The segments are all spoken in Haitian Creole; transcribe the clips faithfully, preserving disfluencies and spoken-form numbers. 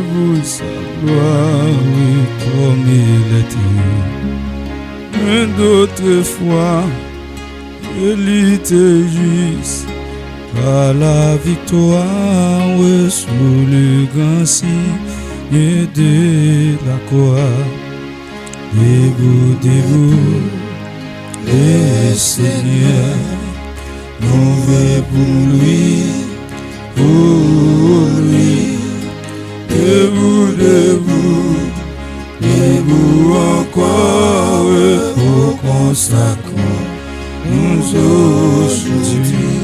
Pou sa glwa, wi, kòm il était. Une autre fois, e li te jis pa la victoire sous le grand signe de la croix. Debout, debout, le Seigneur, nou vle pou lui, pou lui. Debout, debout, debout encore, nous consacrons nous aujourd'hui.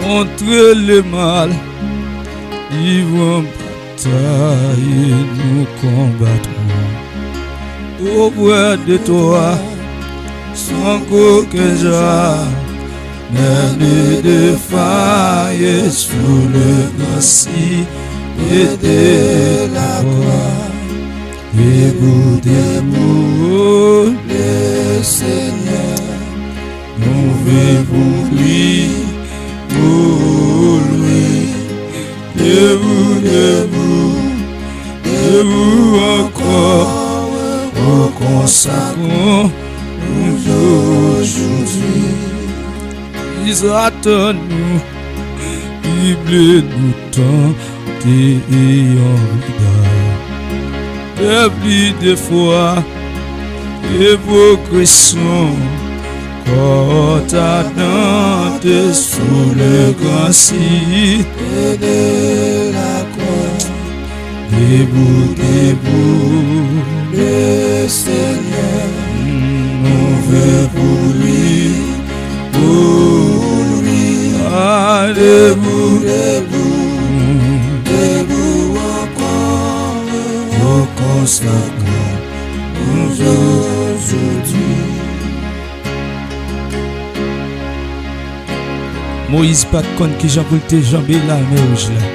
Contre le mal, vivons bataille nous combattrons auprès de toi, sans qu'aucun jamais ne défaille sous le grand signe de la croix. Debout, debout, le Seigneur, nou vle pou lui, pou lui. Debout, debout, debout encore, nous consacrons nous aujourd'hui. Ils attendent nous, ils nous tentent et en retard. Peuple de foi, évocation, corps ardent sous le grand signe de la croix. Debout, debout, le Seigneur, nou vle pou lui, pou lui. Ah, debout, debout, debout encore, nous consacrons nous aujourd'hui. Moyiz pa t konn kijan pou l te janbe Lamè Wouj la.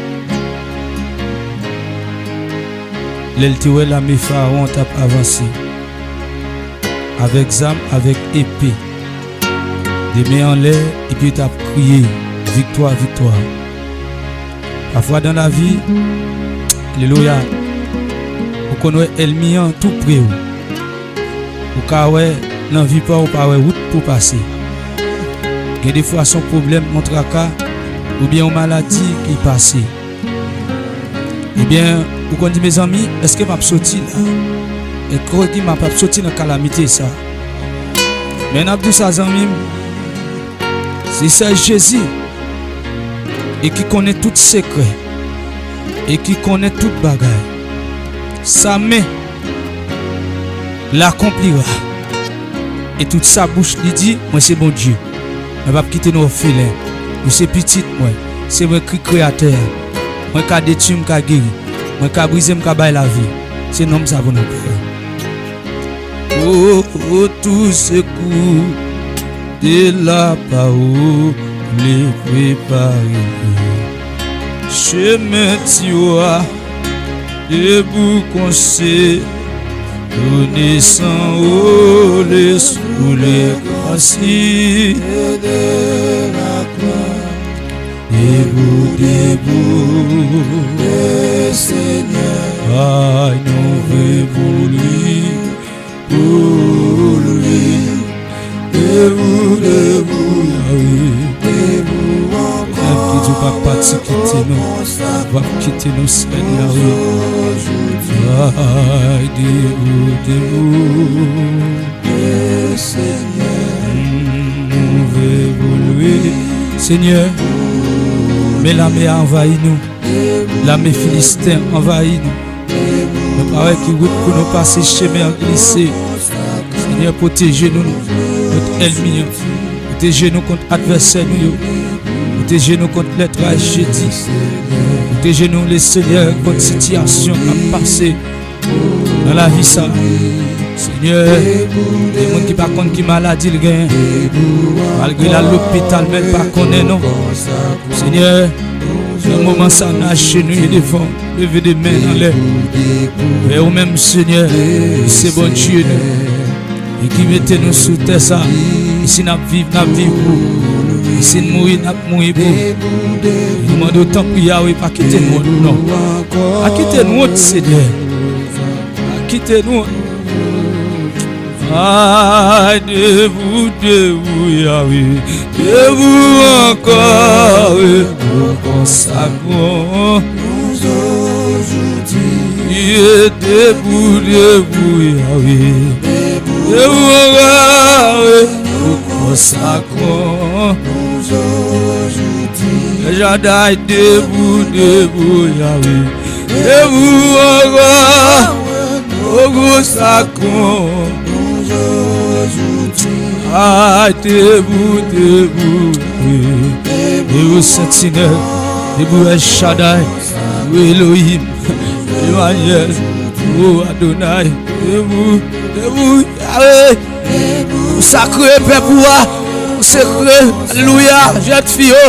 Lè l te wè lame Farawon t ap avanse, avèk zam, avèk epe, de men anlè, epi yo t ap kriye, "Viktwa, viktwa." Pafwa dan lavi, alelouya, ou konn wè ènmi an tou pre w. Ou ka wè nan vi pa w, ou pa wè wout pou pase. Gen de fwa se yon pwoblèm, yon traka, oubyen yon maladi ki pase. Ebyen, ou konn di, "Mezanmi, èske m ap soti la? Èske m ap soti nan kalamite sa?" Men n ap di w sa, zanmi m, se sèl Jezi, e ki konnen tout sekrè, e ki konnen tout bagay. Sa men l akonplira. E tout sa bouch li di, "Mwen se Bondye." Mwen p ap kite nou òfelen. Nou se pitit mwen. Se mwen ki kreyatè a. Mwen ka detwi, m ka geri. Mwen ka brize, m ka bay lavi. Se non m sa pou nou pè. Au, au tout secours de la parole préparée. Chemin tiwa debout konseye, rekonesan, ole sou le grand signe de la croix. Debout, debout, le Seigneur, ay, nou vle pou li, pou li. Debout, debout, debout ankò. Menm ki di w p ap pati kite nou, w ap kite nou, Senyè, wi. Ay, debout, debout. Senyè, nou vle pou li. Senyè, men lame a anvayi nou. Lame Filisten anvayi nou. Nou pa wè ki wout pou nou pase, chemen an glise. Senyè, pwoteje nou kont ènmi an. Pwoteje nou kont advèsè nou yo. Pwoteje nou kont lè trajedi. Pwoteje nou, le Senyè, kont sitiyasyon k ap pase nan lavi sa. Senyè, gen moun ki pa konn ki maladi l genyen. Malgre l al lopital, men l pa konnen non. Senyè, nan moman sa, n ajenouye devan w, leve de men anlè. Vè ou menm, Senyè, ki se Bondye nou, e ki mete nou sou tè sa. E si n ap viv, n ap viv pou ou. E si n mouri, n ap mouri pou ou. E Mande w tanpri, Yawe, pa kite n wont, non. Pa kite n wont, Senyè. Pa kite n wont. Ay, debout, debout, Yawe. Debout ankò, e pou konsa kon. Ye debout, debout, Yawe. Debout ankò, e pou konsa kon. Jadai debout, debout, Yawe. Debout ankò, pou konsa kon. Ay, debout, debout, Yawe. Debout, Sentinèl. Debout, El Shaddai. Debout, Elohim. Emmanuel. O Adonai. Debout, debout, Yawe. Konsakre pèp ou a. Konsakre, alelouya, jèn fi yo.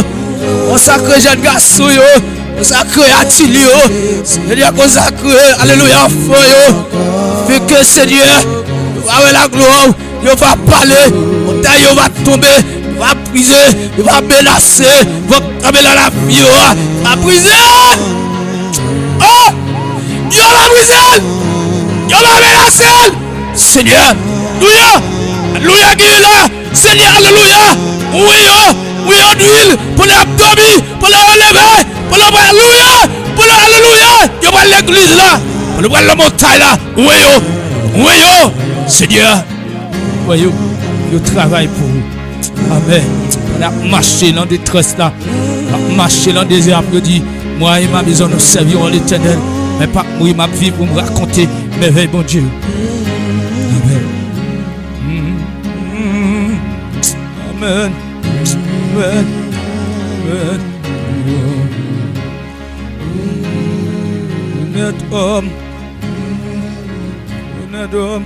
Konsakre jèn gason yo. Konsakre atilyè yo. Senyè, konsakre, alelouya, anfan yo. Fè ke, Senyè, yo va wè laglwa w. Yo va pale. Montay yo va tonbe. Yo va brize. Yo va menase. Yo va tonbe nan lavi yo a. Va brize. Oh! Yo va brize. Yo va menase. Senyè, alelouya, alelouya, ki la, Senyè, alelouya. Wi yo, wi yo, dwil, pandan y ap dòmi, pandan yo leve, pandan yo pral, alelouya, pandan, alelouya, yo pral legliz la, pandan yo pral nan montay la, wi yo, wi yo, Senyè, wi yo, yo travay pou ou. Amen. N ap mache nan detrès la. M ap mache nan dezè a, yo di, "Moi et ma maison, nous servirons l'Éternel." Mwen p ap mouri, m ap viv pou m rakonte mèvèy Bondye. Amen. Amen. Amen. Amen. Onèt òm. Onèt òm.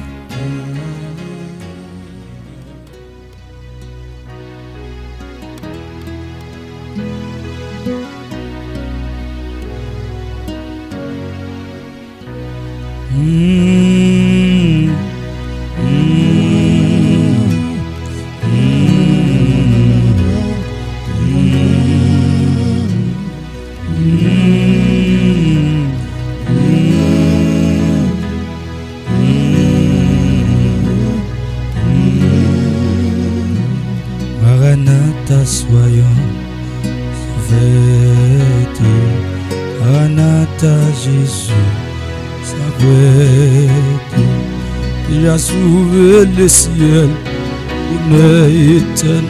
Maranatha, soyons sauvés. Maranatha, Jésus, s'apprête. Il a sauvé le ciel, bonheur éternel.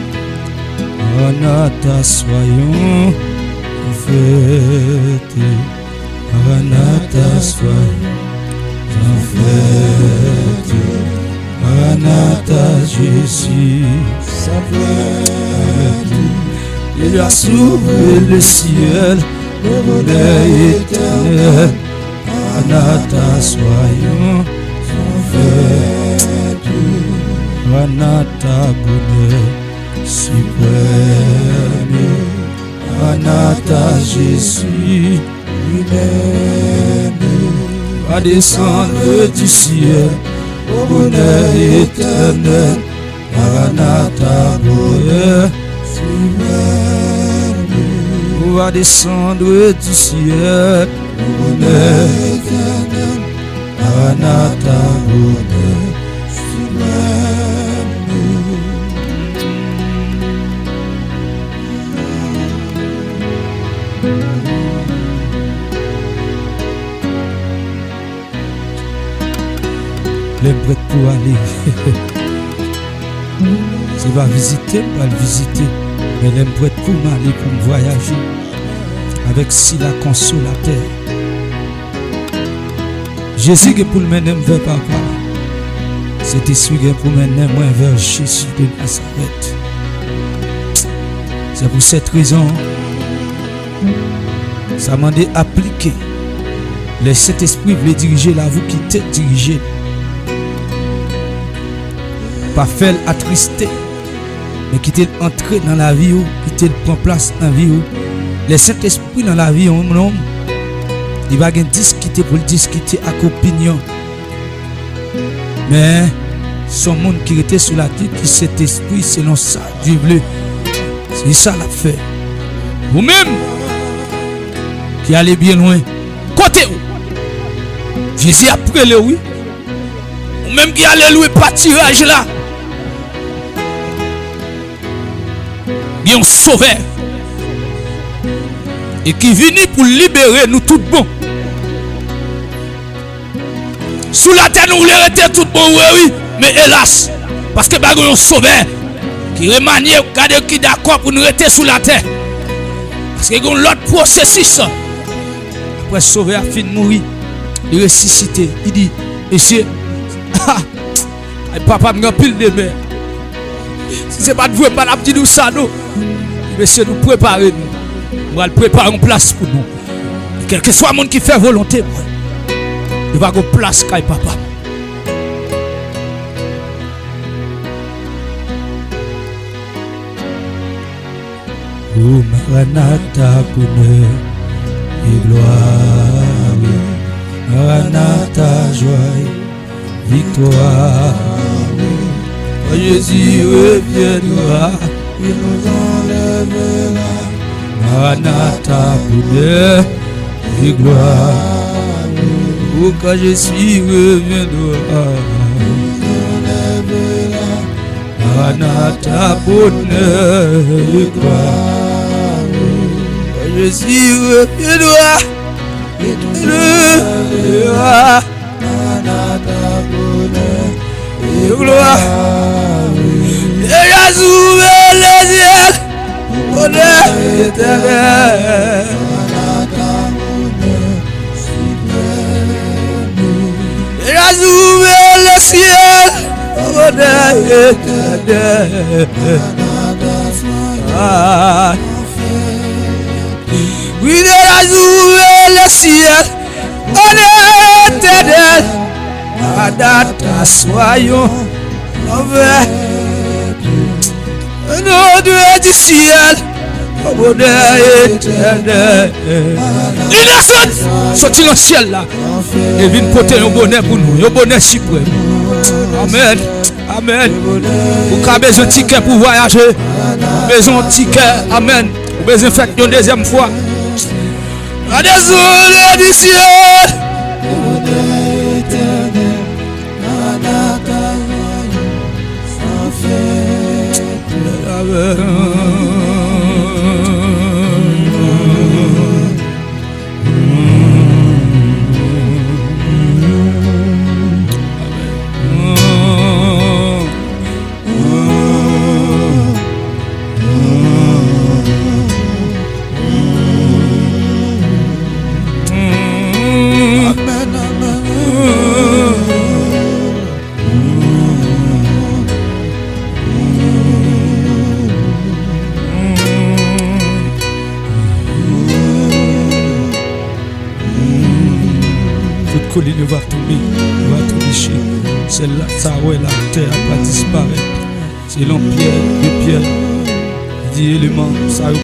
Maranatha, soyons sauvés. Maranatha, soyons en fête. Maranatha, Jésus s'apprête. Il a sauvé le ciel, le bonheur éternel. Maranatha, soyons en fête. Maranatha, bonheur suprême. Maranatha, Jésus lui-même va descendre du ciel au bonheur éternel. Maranatha, bonheur suprême. Va descendre du ciel au bonheur éternel. Maranatha, bonheur suprême. Lè m prèt pou ale. Se pa vizite m pral vizite, men lè m prèt pou m ale, pou m vwayaje avèk sila konsolatè. Jezi gen pou l mennen m vè Papa. Sentespri gen pou mennen mwen vè Jezi de Nazarèt. C'est pour cette raison, sa mande aplike. Lè Sentespri vle dirije lavi w, kite l dirije l. Pa fè l atriste, men kite l antre nan lavi w, kite l pran plas nan vi w. Lè Sentespri nan lavi yon nonm, li pa gen diskite pou l diskite ak opinyon. Men, se yon moun ki rete sou latè ki Sentespri selon sa Dye vle. Se sa l ap fè. Ou menm, ki ale byen lwen. Kote w? Jezi ap rele w, wi. Ou menm ki ale lwen patiraj la. Gen yon sovè e ki vini pou libere nou tout bon. Sou latè nou vle rete tout bon vre wi, men elas, paske pa gen yon sovè ki remanye, gade ki dakò pou nou rete sou latè. Paske gen yon lòt pwosesis. Apre sovè a fin mouri, li resisite, li di, mesye, kay papa m gen anpil demè. Si se pa t vre, m pa t ap di nou sa non. Mesye, nou prepare nou. M pral prepare yon plas pou nou. Kèlkeswa moun ki fè volonte mwen, li va gon plas kay papa m. O Maranata, bonè e glwa, Maranata, jwa e viktwa. Quand Jésus reviendra, il nous enlèvera. Maranata, bonè e glwa. O, quand Jésus reviendra, Maranata, bonè e glwa. Quand Jésus reviendra, il nous enlèvera. Maranata, bonè e glwa. Deja ouvè lesyèl, bonè etènèl. Deja ouvè lesyèl, bonè etènèl. Ah. Wi, deja ouvè lesyèl, bonè etènèl. Maranata, soyons envè. Au nom du ciel, bonè etènèl. Li desann soti nan syèl la e vin pote yon bonè pou nou, yon bonè siprèm. Amèn. Amèn. Ou ka bezwen tikè pou vwayaje. Ou bezwen yon tikè. Amèn. Ou bezwen fèt yon dezyèm fwa. Gade sou lesyèl. Tout kolin yo va tonbe, yo va trébucher. Sèl la, sa wè la, tè a va disparèt. Selon Pyè, de Pyè, di eleman sa yo.